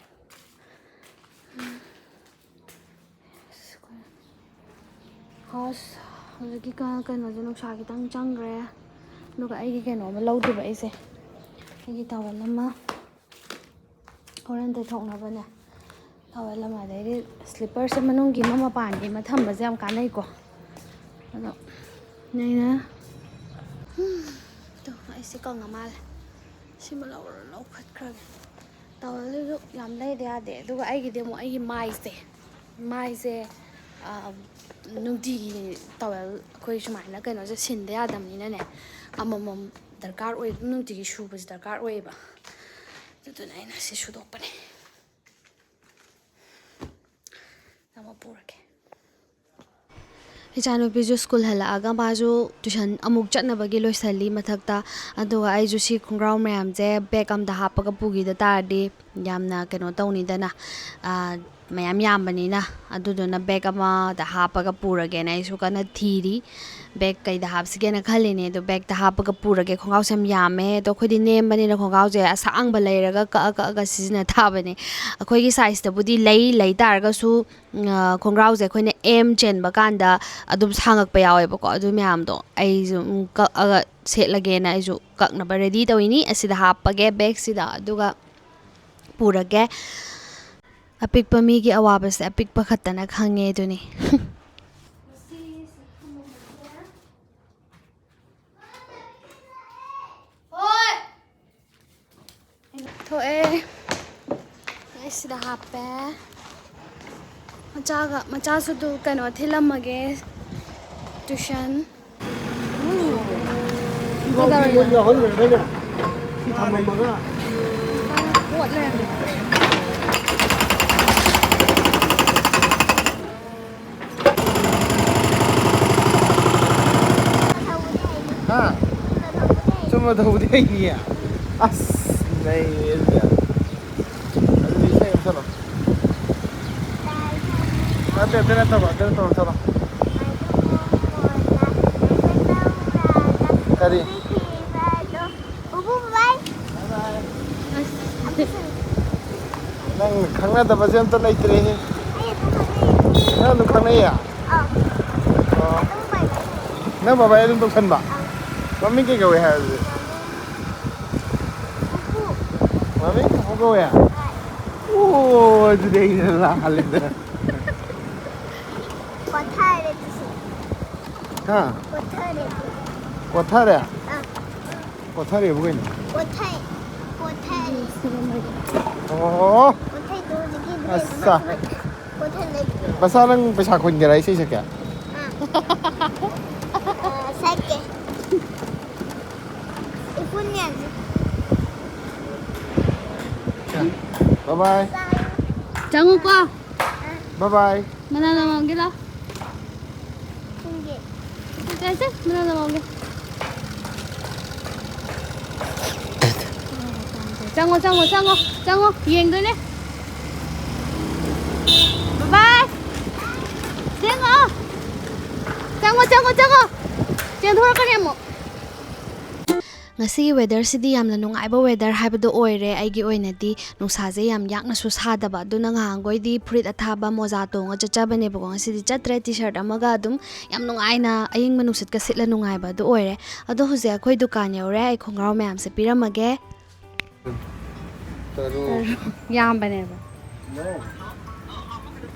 ꯑꯁ, ꯍꯧꯖꯤꯛꯀꯤ ꯀ-, ꯀꯩꯅꯣꯁꯦ ꯅꯨꯡꯁꯥ ꯈꯤꯇꯪ ꯆꯪꯈ꯭ꯔꯦ꯫ ꯑꯗꯨꯒ ꯑꯩꯒꯤ ꯀꯩꯅꯣ ꯑꯃ ꯂꯧꯗꯣꯏꯕ ꯑꯩꯁꯦ, ꯑꯩꯒꯤ ꯇꯥꯋꯦꯜ ꯑꯃ ꯍꯣꯔꯦꯟ ꯇꯩꯊꯣꯛꯅꯕꯅꯦ꯫ ꯇꯥꯋꯦꯜ ꯑꯃ, ꯑꯗꯩꯗꯤ ꯁ꯭ꯂꯤꯞꯄꯔꯁꯦ ꯃꯅꯨꯡꯒꯤ ꯑꯃ ꯃꯄꯥꯟꯒꯤ ꯑꯃ ꯊꯝꯕꯁꯦ ꯌꯥꯝ ꯀꯥꯟꯅꯩꯀꯣ꯫ ꯑꯗꯣ ꯑꯩꯅ, ꯇꯣ, ꯑꯩꯁꯦ ꯀꯪꯉ ꯃꯥꯜꯂꯦ꯫ ꯁꯤꯃ ꯂꯧꯔ ꯂꯧꯈꯠꯈ꯭ꯔꯒꯦ꯫ ꯇꯥꯋꯦꯜꯗꯨꯁꯨ ꯌꯥꯝ ꯂꯩꯗ ꯌꯥꯗꯦ꯫ ꯑꯗꯨꯒ ꯑꯩꯒꯤꯗꯤ ꯑꯃꯨꯛ ꯑꯩꯒꯤ ꯃꯥꯏꯁꯦ, ꯃꯥꯏꯁꯦ, ꯑ, ꯅꯨꯡꯇꯤꯒꯤ ꯇꯥꯋꯦꯜ ꯑꯩꯈꯣꯏ ꯁꯨꯃꯥꯏꯅ ꯀꯩꯅꯣꯁꯦ ꯁꯤꯟꯗ ꯌꯥꯗꯕꯅꯤꯅꯅꯦ, ꯑꯃꯃꯝ ꯗꯔꯀꯥꯔ ꯑꯣꯏ, ꯑꯗꯨꯝ ꯅꯨꯡꯇꯤꯒꯤ ꯁꯨꯕꯁꯦ ꯗꯔꯀꯥꯔ ꯑꯣꯏꯌꯦꯕ꯫ ꯑꯗꯨꯗꯨꯅ ꯑꯩꯅ ꯁꯤ ꯁꯨꯗꯣꯛꯄꯅꯦ꯫ ꯑꯃ ꯄꯨꯔꯒꯦ꯫ ꯏꯆꯥꯅꯨꯄꯤꯁꯨ ꯁ꯭ꯀꯨꯜ ꯍꯜꯂꯛꯑꯒ ꯃꯥꯁꯨ ꯇ꯭ꯌꯨꯁꯟ ꯑꯃꯨꯛ ꯆꯠꯅꯕꯒꯤ ꯂꯣꯏꯁꯜꯂꯤ ꯃꯊꯛꯇ꯫ ꯑꯗꯨꯒ ꯑꯩꯁꯨ ꯁꯤ ꯈꯣꯡꯒ꯭ꯔꯥꯎ ꯃꯌꯥꯝꯁꯦ ꯕꯦꯒ ꯑꯝꯗ ꯍꯥꯞꯄꯒ ꯄꯨꯈꯤꯗ ꯇꯥꯔꯗꯤ ꯌꯥꯝꯅ ꯀꯩꯅꯣ ꯇꯧꯅꯤꯗꯅ, ꯑꯥ, ꯃꯌꯥꯝ ꯌꯥꯝꯕꯅꯤꯅ꯫ ꯑꯗꯨꯗꯨꯅ ꯕꯦꯒ ꯑꯃꯗ ꯍꯥꯞꯄꯒ ꯄꯨꯔꯒꯦꯅ ꯑꯩꯁꯨ ꯀꯟꯅ ꯊꯤꯔꯤ꯫ ꯕꯦꯒ ꯀꯩꯗ ꯍꯥꯞꯁꯤꯒꯦꯅ ꯈꯜꯂꯤꯅꯦ꯫ ꯑꯗꯣ ꯕꯦꯒꯇ ꯍꯥꯞꯄꯒ ꯄꯨꯔꯒꯦ꯫ ꯈꯣꯡꯒ꯭ꯔꯥꯎꯁꯦ ꯌꯥꯝ ꯌꯥꯝꯃꯦ꯫ ꯑꯗꯣ ꯑꯩꯈꯣꯏꯗꯤ ꯅꯦꯝꯕꯅꯤꯅ ꯈꯣꯡꯒ꯭ꯔꯥꯎꯁꯦ ꯑꯁꯥꯡꯕ ꯂꯩꯔꯒ ꯀꯛꯑ ꯀꯛꯑꯒ ꯁꯤꯖꯤꯟꯅ ꯇꯥꯕꯅꯦ꯫ ꯑꯩꯈꯣꯏꯒꯤ ꯁꯥꯏꯖꯇꯕꯨꯗꯤ ꯂꯩ, ꯂꯩ ꯇꯥꯔꯒꯁꯨ, ꯎꯝ, ꯑ, ꯈꯣꯡꯒ꯭ꯔꯥꯎꯁꯦ ꯑꯩꯈꯣꯏꯅ ꯑꯦꯝ ꯆꯦꯟꯕ ꯀꯥꯟꯗ ꯑꯗꯨꯝ ꯁꯥꯡꯉꯛꯄ ꯌꯥꯎꯋꯦꯕꯀꯣ꯫ ꯑꯗꯨ ꯃꯌꯥꯝꯗꯣ ꯑꯩꯁꯨ, ꯎꯝ, ꯀꯛꯑꯒ ꯁꯦꯠꯂꯒꯦꯅ ꯑꯩꯁꯨ ꯀꯛꯅꯕ ꯔꯦꯗꯤ ꯇꯧꯔꯤꯅꯤ꯫ ꯑꯁꯤꯗ ꯍꯥꯞꯄꯒꯦ ꯕꯦꯒꯁꯤꯗ, ꯑꯗꯨꯒ ꯄꯨꯔꯒꯦ꯫ ꯑꯄꯤꯛꯄ ꯃꯤꯒꯤ ꯑꯋꯥꯕꯁꯦ ꯑꯄꯤꯛꯄ ꯈꯛꯇꯅ ꯈꯪꯉꯦ ꯑꯗꯨꯅꯤ꯫ ꯊꯣꯛꯑꯦ꯫ ꯑꯩ ꯁꯤꯗ ꯍꯥꯞꯄꯦ꯫ ꯃꯆꯥꯒ, ꯃꯆꯥꯁꯨ ꯑꯗꯨ ꯀꯩꯅꯣ ꯊꯤꯜꯂꯝꯃꯒꯦ, ꯇ꯭ꯌꯨꯁꯟ꯫ ꯀꯩꯗꯧꯔꯒꯦ? ꯃꯣꯏ ꯌꯥꯎꯍꯜꯂꯨꯔꯒꯅꯦ, ꯁꯤ ꯊꯝꯃꯝꯃꯒ꯫ ꯄꯣꯠ ꯂꯩꯔꯝꯃꯦ꯫ ꯍꯥ? ꯆꯨꯝꯅ ꯊꯧꯕꯗꯤ ꯍꯩꯅꯤꯌꯦ? ꯑꯁ, ꯅꯩꯔꯦ ꯑꯗꯨꯗꯤ꯫ ꯑꯗꯨꯗꯤ ꯏꯁꯩ ꯑꯃ ꯁꯛꯂꯛꯑꯣ꯫ ꯅꯠꯇꯦ, ꯑꯗꯨ ꯅꯠꯇꯕ, ꯑꯗꯨ ꯅꯠꯇꯕ ꯑꯃ ꯁꯛꯂꯛꯑꯣ꯫ ꯀꯔꯤ? ꯅꯪ ꯈꯪꯅꯗꯕꯁꯦ ꯑꯝꯇ ꯂꯩꯇ꯭ꯔꯦꯍꯦ꯫ ꯅꯪ ꯑꯗꯨꯝ ꯈꯪꯅꯩꯌꯦ? ꯑꯣ꯫ ꯅꯪ ꯕꯕꯥ ꯑꯗꯨꯝ ꯇꯧꯁꯟꯕ? ꯃꯃꯤꯡ ꯀꯩ ꯀꯧꯏ ꯍꯥꯏ ꯑꯗꯨꯗꯤ? ꯃꯃꯤꯡ ꯄꯨꯄꯨ ꯀꯧꯏ? ꯑꯣ, ꯑꯗꯨꯗꯤ ꯑꯩꯅ ꯂꯥꯜꯂꯦꯗꯅ꯫ ꯄꯣꯊꯥꯔꯦ ꯑꯗꯨꯁꯨ꯫ ꯍꯥ? ꯄꯣꯊꯥꯔꯦ꯫ ꯄꯣꯊꯥꯔꯦ? ꯑꯥ꯫ ꯄꯣꯊꯥꯔꯦꯕꯨ ꯀꯩꯅꯣ? ꯄꯣꯊꯥꯏ-, ꯄꯣꯊꯥꯔꯦ꯫ ꯑꯣ꯫ ꯄꯣꯊꯥꯏꯗꯣ ꯍꯧꯖꯤꯛꯀꯤ ꯑꯁ꯫ ꯄꯣꯊꯥꯏ꯫ ꯃꯆꯥ, ꯅꯪ ꯄꯩꯁꯥ ꯈꯨꯟꯒꯦꯔꯥ ꯏꯁꯩ ꯁꯛꯀꯦ? ꯑꯥ, ꯁꯛꯀꯦ꯫ ꯏꯄꯨꯟ ꯌꯥꯅꯤ꯫ ꯕꯥꯏ ꯕꯥꯏ꯫ ꯆꯪꯉꯨꯀꯣ꯫ ꯕꯥꯏ ꯕꯥꯏ꯫ ꯃꯅꯥ ꯅꯃꯝꯒꯦ ꯂꯥꯎ꯫ ꯈꯨꯟꯒꯦ꯫ ꯆꯠꯁꯦ, ꯃꯅꯥ ꯅꯃꯝꯒꯦ꯫ ꯆꯪꯉꯣ, ꯆꯪꯉꯣ, ꯆꯪꯉꯣ, ꯆꯪꯉꯣ, ꯌꯦꯡꯗꯣꯏꯅꯦ꯫ ꯕꯥꯏ ꯕꯥꯏ꯫ ꯆꯪꯉꯣ꯫ ꯆꯪꯉꯣ, ꯆꯪꯉꯣ, ꯆꯪꯉꯣ꯫ ꯆꯦꯟꯊꯣꯔꯛꯀꯅꯤ ꯑꯃꯨꯛ꯫ ꯉꯁꯤꯒꯤ ꯋꯦꯗꯔꯁꯤꯗꯤ ꯌꯥꯝꯅ ꯅꯨꯡꯉꯥꯏꯕ ꯋꯦꯗꯔ ꯍꯥꯏꯕꯗꯣ ꯑꯣꯏꯔꯦ꯫ ꯑꯩꯒꯤ ꯑꯣꯏꯅꯗꯤ ꯅꯨꯡꯁꯥꯁꯦ ꯌꯥꯝ ꯌꯥꯛꯅꯁꯨ ꯁꯥꯗꯕ꯫ ꯑꯗꯨꯅ ꯉꯍꯥꯟꯈꯣꯏꯗꯤ ꯐꯨꯔꯤꯠ ꯑꯊꯥꯕ, ꯃꯣꯖꯥ ꯇꯣꯡꯉ ꯆꯠꯆꯕꯅꯦꯕꯀꯣ꯫ ꯉꯁꯤꯗꯤ ꯆꯠꯇ꯭ꯔꯦ, ꯇꯤ ꯁꯥꯔꯠ ꯑꯃꯒ ꯑꯗꯨꯝ ꯌꯥꯝ ꯅꯨꯡꯉꯥꯏꯅ ꯑꯏꯪꯕ ꯅꯨꯡꯁꯤꯠꯀ ꯁꯤꯠꯂ ꯅꯨꯡꯉꯥꯏꯕ ꯑꯗꯨ ꯑꯣꯏꯔꯦ꯫ ꯑꯗꯣ ꯍꯧꯖꯤꯛ ꯑꯩꯈꯣꯏ ꯗꯨꯀꯥꯟ ꯌꯧꯔꯦ꯫ ꯑꯩ ꯈꯣꯡꯒ꯭ꯔꯥꯎ ꯃꯌꯥꯝꯁꯦ ꯄꯤꯔꯝꯃꯒꯦ꯫ ꯇꯔꯨꯛ꯫ ꯌꯥꯝꯕꯅꯦꯕ꯫ ꯅꯣ꯫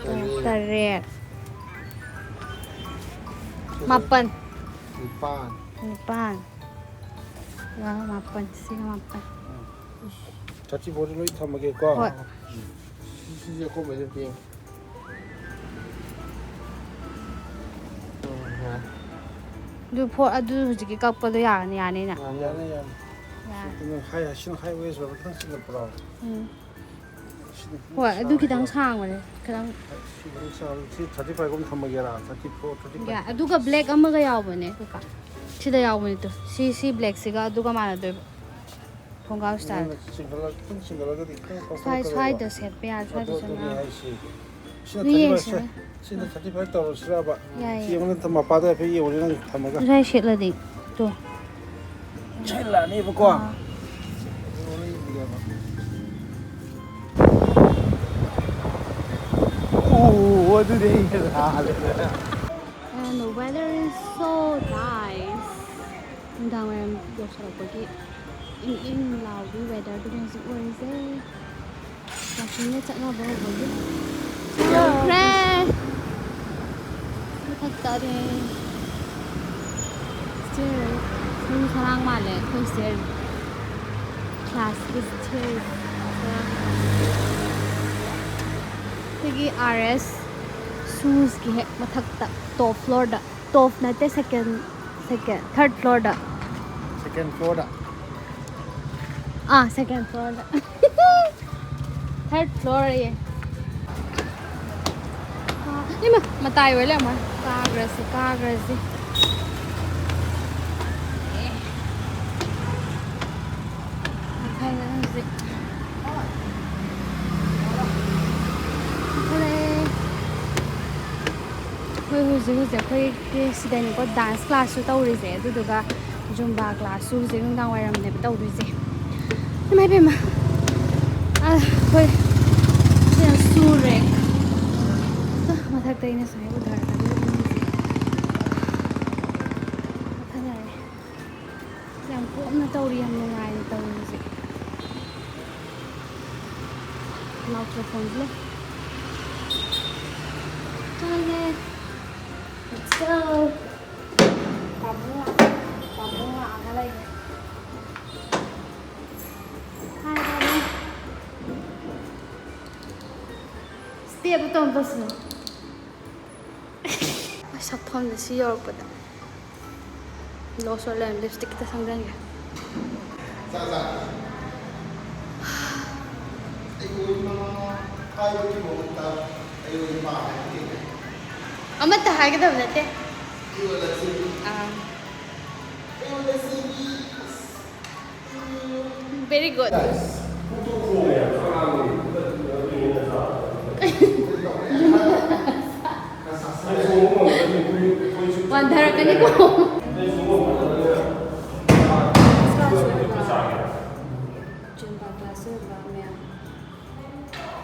ꯇꯔꯦꯠ꯫ ꯇꯔꯦꯠ꯫ ꯃꯥꯄꯟ꯫ ꯅꯤꯄꯥꯟ꯫ ꯅꯤꯄꯥꯟ꯫ ꯃꯥꯄꯟ, ꯁꯤꯒ ꯃꯥꯄꯟ꯫ ꯊꯥꯔꯇꯤ ꯐꯣꯔꯁꯦ ꯂꯣꯏ ꯊꯝꯃꯒꯦꯀꯣ꯫ ꯍꯣꯏ꯫ ꯁꯤ, ꯁꯤꯁꯦ ꯑꯀꯣꯟꯕꯩꯗ ꯄꯤꯌꯨ꯫ ꯎꯝ, ꯌꯥꯔꯦ꯫ ꯑꯗꯨ ꯐꯣ-, ꯑꯗꯨ ꯍꯧꯖꯤꯛꯀꯤ ꯀꯛꯄꯗꯣ ꯌꯥꯔꯅꯤ, ꯌꯥꯅꯤꯅ? ꯌꯥꯅꯤ, ꯌꯥꯅꯤ, ꯌꯥꯅꯤ꯫ ꯌꯥꯔꯦ꯫ ꯑꯗꯨ ꯅꯪ ꯍꯥꯏ, ꯁꯤꯅ ꯍꯥꯏ ꯋꯦꯁ ꯑꯣꯏꯕ ꯈꯤꯇꯪ ꯆꯤꯡꯈꯠꯄ꯭ꯔꯣ? ꯎꯝ꯫ ꯁꯤꯅ ꯈꯤꯇꯪ ꯍꯣꯏ, ꯑꯗꯨ ꯈꯤꯇꯪ ꯁꯥꯡꯕ꯭ꯔꯣ? ꯁꯥꯡꯕꯅꯦ, ꯈꯤꯇꯪ꯫ ꯁꯤ ꯈꯤꯇꯪ ꯁꯥꯡ-, ꯁꯤ ꯊꯥꯔꯇꯤ ꯐꯥꯏꯚ ꯑꯃ ꯊꯝꯃꯒꯦꯔꯥ? Thirty four, thirty five. ꯌꯥꯏ, ꯑꯗꯨꯒ ꯕ꯭ꯂꯦꯛ ꯑꯃꯒ ꯌꯥꯎꯕꯅꯦ, ꯀꯀꯥ꯫ ꯁꯤꯗ ꯌꯥꯎꯕꯅꯦ, ꯇꯨ꯫ ꯁꯤ, ꯁꯤ ꯕ꯭ꯂꯦꯛꯁꯤꯒ ꯑꯗꯨꯒ ꯃꯥꯟꯅꯗꯣꯏꯕ꯫ ꯈꯣꯡꯒ꯭ꯔꯥꯎ ꯁ꯭ꯇꯥꯏꯜꯗ꯫ ꯅꯪꯅ ꯆꯤꯡꯈꯠꯂ-, ꯈꯤꯇꯪ ꯆꯤꯡꯈꯠꯂꯒꯗꯤ ꯈꯤꯇꯪ ꯁ꯭ꯋꯥꯏ-, ꯀꯣꯝꯊꯣꯔꯛꯀꯗꯕ꯫ ꯁ꯭ꯋꯥꯏꯗ ꯁꯦꯠꯄ ꯌꯥ-, ꯁ꯭ꯋꯥꯏꯗ ꯑꯗꯨ, ꯑꯗꯨꯅꯦ ꯆꯠꯅꯕ꯫ ꯍꯥꯏꯁꯦ꯫ ꯁꯤꯅ ꯑꯗꯨ ꯊꯥꯔꯇꯤ ꯐꯥꯏꯚ ꯁꯦ-, ꯌꯦꯡꯁꯤꯅꯦ꯫ ꯁꯤꯅ ꯊꯥꯔꯇꯤ ꯐꯥꯏꯚ ꯇꯧꯔꯁꯤꯔꯕ? ꯌꯥꯏꯌꯦ꯫ ꯁꯤ ꯌꯦꯡꯉꯨꯅꯦ, ꯃꯄꯥꯗ ꯍꯥꯏꯐꯦꯠ ꯌꯦꯡꯉꯨꯅꯦ, ꯅꯪ ꯊꯝꯃꯒ꯫ ꯁ꯭ꯋꯥꯏ ꯁꯦꯠꯂꯗꯤ꯫ ꯇꯣ꯫ ꯁ꯭ꯋꯥꯏ ꯂꯥꯛꯑꯅꯦꯕꯀꯣ꯫ ꯑꯥ꯫ ꯑꯣ, ꯑꯗꯨꯗꯤ ꯑꯩ ꯍꯦꯟꯅ ꯍꯥꯜꯂꯦ꯫ And the weather is so nice. ꯅꯨꯡꯗꯥꯡ ꯋꯥꯏꯔꯝ ꯌꯧꯁꯜꯂꯛꯄꯒꯤ ꯏꯪ ꯏꯪ ꯂꯥꯎꯕꯤ ꯋꯦꯗꯔꯗꯨꯅꯤ ꯍꯧꯖꯤꯛ ꯑꯣꯏꯔꯤꯁꯦ꯫ ꯋꯥꯀꯤꯡꯒ ꯆꯠꯅꯕ ꯍꯧꯕꯒꯤ꯫ ꯌꯧꯈ꯭ꯔꯦ꯫ ꯃꯊꯛꯇꯅꯦ꯫ Stair꯫ ꯁꯨꯝ ꯁꯔꯥꯡ ꯃꯥꯜꯂꯦ ꯑꯩꯈꯣꯏ stair꯫ Class ꯀꯤ stair ꯁꯔꯥꯡ ꯃꯥꯜꯂꯦ꯫ ꯁꯤꯒꯤ ꯑꯥꯔ ꯑꯦꯁ ꯁꯨꯁꯀꯤ ꯍꯦꯛ ꯃꯊꯛꯇ, ꯇꯣꯞ ꯐ꯭ꯂꯣꯔꯗ, ꯇꯣꯞ ꯅꯠꯇꯦ, ꯁꯦꯀꯦꯟ, ꯁꯦꯀꯦꯟ, ꯊꯔꯠ ꯐ꯭ꯂꯣꯔꯗ꯫ ꯁꯦꯀꯦꯟ ꯐ꯭ꯂꯣꯔꯗ꯫ ꯑꯥ, ꯁꯦꯀꯦꯟ ꯐ꯭ꯂꯣꯔꯗ꯫ ꯊꯔꯠ ꯐ꯭ꯂꯣꯔ ꯑꯌꯦ꯫ ꯑꯥ, ꯏꯃꯥ, ꯃꯇꯥꯏ ꯑꯣꯏ ꯂꯩꯔꯝꯃꯦ꯫ ꯀꯥꯈ꯭ꯔꯁꯤ, ꯀꯥꯈ꯭ꯔꯁꯤ꯫ ꯃꯊꯪꯗ ꯍꯧꯖꯤꯛ ꯀꯥꯈꯠꯂꯛꯑꯦ꯫ ꯑꯩꯈꯣꯏ ꯍꯧꯖꯤꯛ, ꯍꯧꯖꯤꯛ ꯑꯩꯈꯣꯏꯒꯤ ꯁꯤꯗꯅꯤꯀꯣ ꯗꯥꯟꯁ ꯀ꯭ꯂꯥꯁꯁꯨ ꯇꯧꯔꯤꯁꯦ, ꯑꯗꯨꯗꯨꯒ ꯖꯨꯝꯕꯥ ꯀ꯭ꯂꯥꯁꯁꯨ ꯍꯧꯖꯤꯛ ꯅꯨꯡꯗꯥꯡ ꯋꯥꯏꯔꯝꯅꯦꯕ ꯇꯧꯗꯣꯏꯁꯦ꯫ ꯏꯃꯥ ꯏꯕꯦꯝꯃ, ꯑ, ꯑꯩꯈꯣꯏ ꯁꯤꯅ ꯁꯨꯔꯦ꯫ ꯑ, ꯃꯊꯛꯇ ꯑꯩꯅ ꯁꯨꯃꯥꯏꯅ ꯎꯊꯔꯛꯀꯗꯣꯏꯕ ꯃꯤꯁꯦ꯫ ꯐꯖꯔꯦ꯫ ꯌꯥꯝ ꯀꯣꯝꯅ ꯇꯧꯔꯤ, ꯌꯥꯝ ꯅꯨꯡꯉꯥꯏꯅ ꯇꯧꯔꯤ ꯍꯧꯖꯤꯛ꯫ ꯂꯥꯎꯠ ꯃꯈꯣꯟꯁꯨ ꯂꯩ꯫ ꯆꯪꯉꯦ꯫ Let's go. ꯄꯥꯕꯨꯡ ꯂꯥꯛ-, ꯄꯥꯕꯨꯡ ꯂꯥꯛꯑꯒ ꯂꯩꯔꯦ꯫ Hi, ꯄꯥꯕꯨꯡ꯫ Step ꯑꯇꯣꯝ ꯇꯧꯁꯤꯅꯦ꯫ ꯑꯩ ꯁꯛꯐꯝꯁꯦ ꯁꯤ ꯌꯧꯔꯛꯄꯗ ꯂꯣꯁ ꯑꯣꯏ ꯂꯩꯔꯝꯃꯦ꯫ ꯂꯤꯞꯁꯇꯤꯛ ꯈꯤꯇ ꯁꯪꯖꯟꯒꯦ꯫ ꯑꯃꯠꯇ ꯍꯥꯏꯒꯗꯕ ꯅꯠꯇꯦ꯫ ꯑꯥ꯫ Very good. ꯋꯥꯟꯊꯔꯛꯀꯅꯤꯀꯣ꯫ Zumba class ꯑꯣꯏꯕ ꯃꯌꯥꯝ꯫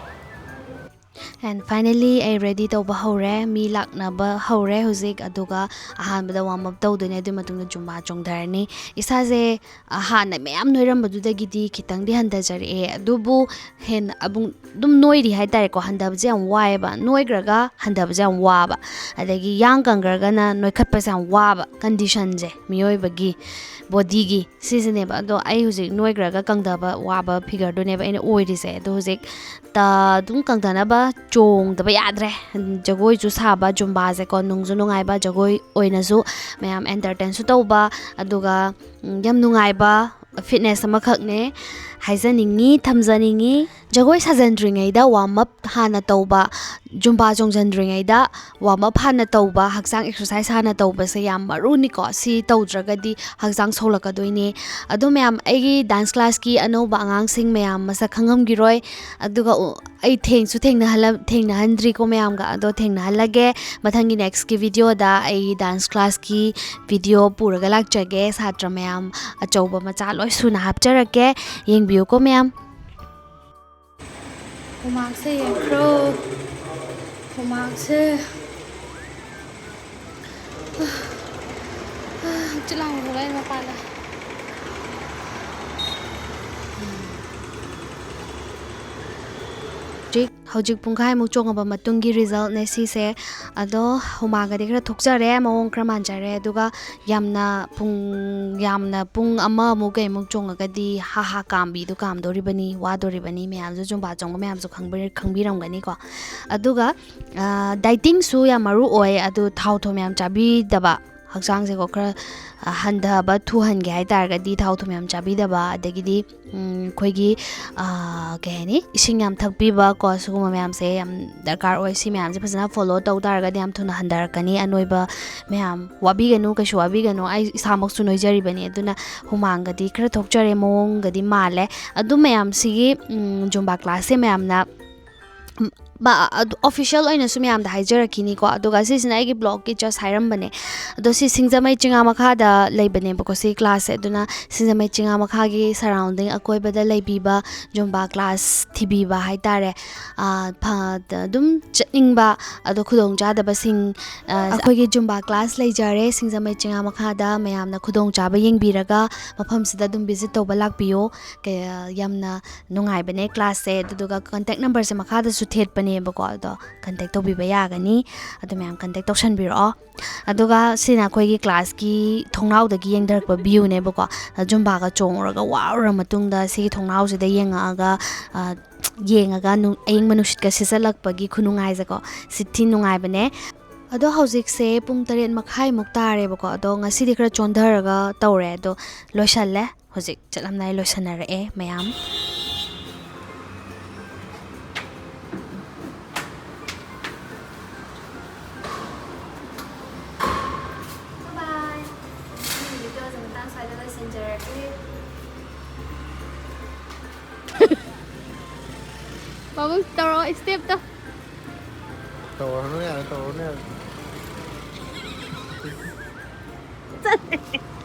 And finally ꯑꯩ ready ꯇꯧꯕ ꯍꯧꯔꯦ꯫ ꯃꯤ ꯂꯥꯛꯅꯕ ꯍꯧꯔꯦ ꯍꯧꯖꯤꯛ꯫ ꯑꯗꯨꯒ ꯑꯍꯥꯟꯕꯗ warm up ꯇꯧꯗꯣꯏꯅꯦ, ꯑꯗꯨꯒꯤ ꯃꯇꯨꯡꯗ Zumba ꯆꯣꯡꯊꯔꯅꯤ꯫ ꯏꯁꯥꯁꯦ, ꯑ, ꯍꯥꯟꯅ ꯃꯌꯥꯝ ꯅꯣꯏꯔꯝꯕꯗꯨꯗꯒꯤꯗꯤ ꯈꯤꯇꯪꯗꯤ ꯍꯟꯊꯖꯔꯛꯑꯦ, ꯑꯗꯨꯕꯨ ꯍꯦꯟꯅ ꯑꯃꯨꯛ ꯑꯗꯨꯝ ꯅꯣꯏꯔꯤ ꯍꯥꯏꯇꯥꯔꯦꯀꯣ꯫ ꯍꯟꯊꯕꯁꯦ ꯌꯥꯝ ꯋꯥꯏꯑꯦꯕ, ꯅꯣꯏꯈ꯭ꯔꯒ ꯍꯟꯊꯕꯁꯦ ꯌꯥꯝ ꯋꯥꯕ, ꯑꯗꯒꯤ ꯌꯥꯡ ꯀꯪꯈ꯭ꯔꯒꯅ ꯅꯣꯏꯈꯠꯄꯁꯦ ꯌꯥꯝ ꯋꯥꯕ conditionꯁꯦ ꯃꯤꯑꯣꯏꯕꯒꯤ bodyꯒꯤ ꯁꯤꯁꯤꯅꯦꯕ꯫ ꯑꯗꯣ ꯑꯩ ꯍꯧꯖꯤꯛ ꯅꯣꯏꯈ꯭ꯔꯒ ꯀꯪꯊꯕ ꯋꯥꯕ figureꯗꯨꯅꯦꯕ ꯑꯩꯅ ꯑꯣꯏꯔꯤꯁꯦ꯫ ꯑꯗꯣ ꯍꯧꯖꯤꯛ ꯇ-, ꯑꯗꯨꯝ ꯀꯪꯊꯅꯕ ꯆꯣꯡꯗꯕ ꯌꯥꯗ꯭ꯔꯦ꯫ ꯖꯒꯣꯏꯁꯨ ꯁꯥꯕ, ꯖꯨꯝꯕꯥꯁꯦꯀꯣ, ꯅꯨꯡꯁꯨ ꯅꯨꯡꯉꯥꯏꯕ, ꯖꯒꯣꯏ ꯑꯣꯏꯅꯁꯨ ꯃꯌꯥꯝ entertainꯁꯨ ꯇꯧꯕ, ꯑꯗꯨꯒ, ꯎꯝ, ꯌꯥꯝ ꯅꯨꯡꯉꯥꯏꯕ fitness ꯑꯃꯈꯛꯅꯦ ꯍꯥꯏꯖꯅꯤꯡꯉꯤ, ꯊꯝꯖꯅꯤꯡꯉꯤ꯫ ꯖꯒꯣꯏ ꯁꯥꯖꯟꯗ꯭ꯔꯤꯉꯩꯗ warm up ꯍꯥꯟꯅ ꯇꯧꯕ, ꯖꯨꯝꯕꯥ ꯆꯣꯡꯁꯤꯟꯗ꯭ꯔꯤꯉꯩꯗ warm up ꯍꯥꯟꯅ ꯇꯧꯕ, ꯍꯛꯆꯥꯡ exercise ꯍꯥꯟꯅ ꯇꯧꯕꯁꯦ ꯌꯥꯝ ꯃꯔꯨꯅꯤꯀꯣ꯫ ꯁꯤ ꯇꯧꯗ꯭ꯔꯒꯗꯤ ꯍꯛꯆꯥꯡ ꯁꯣꯛꯂꯛꯀꯗꯣꯏꯅꯦ꯫ ꯑꯗꯣ ꯃꯌꯥꯝ, ꯑꯩꯒꯤ dance classꯀꯤ ꯑꯅꯧꯕ ꯑꯉꯥꯡꯁꯤꯡ ꯃꯌꯥꯝ ꯃꯁꯛ ꯈꯪꯉꯝꯈꯤꯔꯣꯏ꯫ ꯑꯗꯨꯒ ꯎ-, ꯑꯩ ꯊꯦꯡꯁꯨ ꯊꯦꯡꯅꯍꯜꯂ-, ꯊꯦꯡꯅꯍꯟꯗ꯭ꯔꯤꯀꯣ ꯃꯌꯥꯝꯒ꯫ ꯑꯗꯣ ꯊꯦꯡꯅꯍꯜꯂꯒꯦ꯫ ꯃꯊꯪꯒꯤ nextꯀꯤ videoꯗ ꯑꯩ dance classꯀꯤ video ꯄꯨꯔꯒ ꯂꯥꯛꯆꯒꯦ꯫ ꯁꯥꯇ꯭ꯔ ꯃꯌꯥꯝ ꯑꯆꯧꯕ ꯃꯆꯥ ꯂꯣꯏ ꯁꯨꯅ ꯍꯥꯞꯆꯔꯛꯀꯦ꯫ ꯌꯦꯡꯕꯤꯌꯨꯀꯣ ꯃꯌꯥꯝ꯫ ꯍꯨꯃꯥꯡꯁꯦ ꯌꯦꯡꯈ꯭ꯔꯣ꯫ ꯍꯨꯃꯥꯡꯁꯦ꯫ ꯍꯛꯆꯤꯠ ꯂꯥꯡꯕ ꯊꯣꯛꯂꯛꯑꯦ ꯃꯄꯥꯟꯗ꯫ ꯍꯧꯖꯤꯛ, ꯍꯧꯖꯤꯛ ꯄꯨꯡꯈꯥꯏꯃꯨꯛ ꯆꯣꯡꯉꯕ ꯃꯇꯨꯡꯒꯤ resultꯅꯦ ꯁꯤꯁꯦ꯫ ꯑꯗꯣ ꯍꯨꯃꯥꯡꯒꯗꯤ ꯈꯔ ꯊꯣꯛꯆꯔꯦ, ꯃꯑꯣꯡ ꯈꯔ ꯃꯥꯟꯖꯔꯦ꯫ ꯑꯗꯨꯒ ꯌꯥꯝꯅ ꯄꯨꯡ, ꯌꯥꯝꯅ ꯄꯨꯡ ꯑꯃꯃꯨꯛ ꯀꯩꯃꯨꯛ ꯆꯣꯡꯉꯒꯗꯤ ꯍꯥ ꯍꯥ ꯀꯥꯝꯕꯤꯗꯨ ꯀꯥꯝꯗꯣꯔꯤꯕꯅꯤ, ꯋꯥꯗꯣꯔꯤꯕꯅꯤ꯫ ꯃꯌꯥꯝꯁꯨ ꯖꯨꯝꯕꯥ ꯆꯣꯡꯕ ꯃꯌꯥꯝꯁꯨ ꯈꯪꯕꯤ-, ꯈꯪꯕꯤꯔꯝꯒꯅꯤꯀꯣ꯫ ꯑꯗꯨꯒ, ꯑ, dietingꯁꯨ ꯌꯥꯝ ꯃꯔꯨ ꯑꯣꯏ꯫ ꯑꯗꯨ ꯊꯥꯎ ꯊꯨꯝ ꯌꯥꯝ ꯆꯥꯕꯤꯗꯕ, ꯍꯛꯆꯥꯡꯁꯦꯀꯣ ꯈꯔ, ꯑ, ꯍꯟꯊꯕ ꯊꯨꯍꯟꯒꯦ ꯍꯥꯏ ꯇꯥꯔꯒꯗꯤ ꯊꯥꯎ ꯊꯨꯝ ꯌꯥꯝ ꯆꯥꯕꯤꯗꯕ, ꯑꯗꯒꯤꯗꯤ, ꯎꯝ, ꯑꯩꯈꯣꯏꯒꯤ, ꯑ, ꯀꯩ ꯍꯥꯏꯅꯤ, ꯏꯁꯤꯡ ꯌꯥꯝ ꯊꯛꯄꯤꯕ ꯀꯣ, ꯁꯤꯒꯨꯝꯕ ꯃꯌꯥꯝꯁꯦ ꯌꯥꯝ ꯗꯔꯀꯥꯔ ꯑꯣꯏ꯫ ꯁꯤ ꯃꯌꯥꯝꯁꯦ ꯐꯖꯅ follow ꯇꯧ ꯇꯥꯔꯒꯗꯤ ꯌꯥꯝ ꯊꯨꯅ ꯍꯟꯊꯔꯛꯀꯅꯤ꯫ ꯑꯅꯣꯏꯕ ꯃꯌꯥꯝ, ꯋꯥꯕꯤꯒꯅꯨ, ꯀꯩꯁꯨ ꯋꯥꯕꯤꯒꯅꯨ꯫ ꯑꯩ ꯏꯁꯥꯃꯛꯁꯨ ꯅꯣꯏꯖꯔꯤꯕꯅꯤ, ꯑꯗꯨꯅ ꯍꯨꯃꯥꯡꯒꯗꯤ ꯈꯔ ꯊꯣꯛꯆꯔꯦ, ꯃꯑꯣꯡꯒꯗꯤ ꯃꯥꯜꯂꯦ꯫ ꯑꯗꯨ ꯃꯌꯥꯝꯁꯤꯒꯤ, ꯎꯝ, ꯖꯨꯝꯕꯥ classꯁꯦ ꯃꯌꯥꯝꯅ ꯕ-, ꯑꯗꯨ official ꯑꯣꯏꯅꯁꯨ ꯃꯌꯥꯝꯗ ꯍꯥꯏꯖꯔꯛꯈꯤꯅꯤꯀꯣ꯫ ꯑꯗꯨꯒ ꯁꯤꯁꯤꯅ ꯑꯩꯒꯤ blogꯀꯤ just ꯍꯥꯏꯔꯝꯕꯅꯦ꯫ ꯑꯗꯣ ꯁꯤ ꯁꯤꯡꯖꯃꯩ ꯆꯤꯉꯥ ꯃꯈꯥꯗ ꯂꯩꯕꯅꯦꯕꯀꯣ ꯁꯤ classꯁꯦ꯫ ꯑꯗꯨꯅ ꯁꯤꯡꯖꯃꯩ ꯆꯤꯉꯥ ꯃꯈꯥꯒꯤ surrounding ꯑꯀꯣꯏꯕꯗ ꯂꯩꯕꯤꯕ ꯖꯨꯝꯕꯥ class ꯊꯤꯕꯤꯕ ꯍꯥꯏꯇꯥꯔꯦ꯫ ꯑꯥ, ꯐ-, ꯑꯗꯨꯝ ꯆꯠꯅꯤꯡꯕ, ꯑꯗꯣ ꯈꯨꯗꯣꯡꯆꯥꯗꯕꯁꯤꯡ, ꯑꯥ, ꯑꯩꯈꯣꯏꯒꯤ ꯖꯨꯝꯕꯥ class ꯂꯩꯖꯔꯦ ꯁꯤꯡꯖꯃꯩ ꯆꯤꯉꯥ ꯃꯈꯥꯗ꯫ ꯃꯌꯥꯝꯅ ꯈꯨꯗꯣꯡꯆꯥꯕ ꯌꯦꯡꯕꯤꯔꯒ ꯃꯐꯝꯁꯤꯗ ꯑꯗꯨꯝ visit ꯇꯧꯕ ꯂꯥꯛꯄꯤꯌꯣ꯫ ꯀꯌꯥ-, ꯌꯥꯝꯅ ꯅꯨꯡꯉꯥꯏꯕꯅꯦ classꯁꯦ꯫ ꯑꯗꯨꯗꯨꯒ contact numberꯁꯦ ꯃꯈꯥꯗꯁꯨ ꯊꯦꯠꯄꯅꯦꯕꯀꯣ, ꯑꯗꯣ contact ꯇꯧꯕꯤꯕ ꯌꯥꯒꯅꯤ꯫ ꯑꯗꯨ ꯃꯌꯥꯝ contact ꯇꯧꯁꯟꯕꯤꯔꯛꯑꯣ꯫ ꯑꯗꯨꯒ ꯁꯤꯅ ꯑꯩꯈꯣꯏꯒꯤ classꯀꯤ ꯊꯣꯡꯅꯥꯎꯗꯒꯤ ꯌꯦꯡꯊꯔꯛꯄ viewꯅꯦꯕꯀꯣ꯫ ꯖꯨꯝꯕꯥꯒ ꯆꯣꯡꯉꯨꯔꯒ ꯋꯥꯔꯨꯔ ꯃꯇꯨꯡꯗ ꯁꯤꯒꯤ ꯊꯣꯡꯅꯥꯎꯁꯤꯗ ꯌꯦꯡꯉꯛꯑꯒ, ꯑ, ꯌꯦꯡꯉꯒ ꯅꯨ-, ꯑꯌꯤꯡꯕ ꯅꯨꯡꯁꯤꯠꯀ ꯁꯤꯠꯆꯜꯂꯛꯄꯒꯤ ꯈꯨꯅꯨꯡꯉꯥꯏꯁꯦꯀꯣ, ꯁꯤ ꯊꯤ ꯅꯨꯡꯉꯥꯏꯕꯅꯦ꯫ ꯑꯗꯣ ꯍꯧꯖꯤꯛꯁꯦ ꯄꯨꯡ ꯇꯔꯦꯠ ꯃꯈꯥꯏꯃꯨꯛ ꯇꯥꯔꯦꯕꯀꯣ꯫ ꯑꯗꯣ ꯉꯁꯤꯗꯤ ꯈꯔ ꯆꯣꯟꯊꯔꯒ ꯇꯧꯔꯦ꯫ ꯑꯗꯣ ꯂꯣꯏꯁꯜꯂꯦ꯫ ꯍꯧꯖꯤꯛ ꯆꯠꯂꯝꯗꯥꯏ ꯂꯣꯏꯁꯟꯅꯔꯛꯑꯦ ꯃꯌꯥꯝ꯫ Bye. ꯉꯁꯤꯒꯤ videoꯁꯦ ꯃꯇꯥꯡ ꯁ꯭ꯋꯥꯏꯗ ꯂꯣꯏꯁꯤꯟꯖꯔꯒꯦ꯫ ꯄꯥꯕꯨꯡ ꯇꯧꯔꯛꯑꯣ, stepꯇꯣ꯫ ꯇꯧꯔꯅꯨ ꯌꯥꯔꯦ, ꯇꯧꯔꯅꯨ ꯌꯥꯔꯦ꯫ ꯆꯠꯂꯦ꯫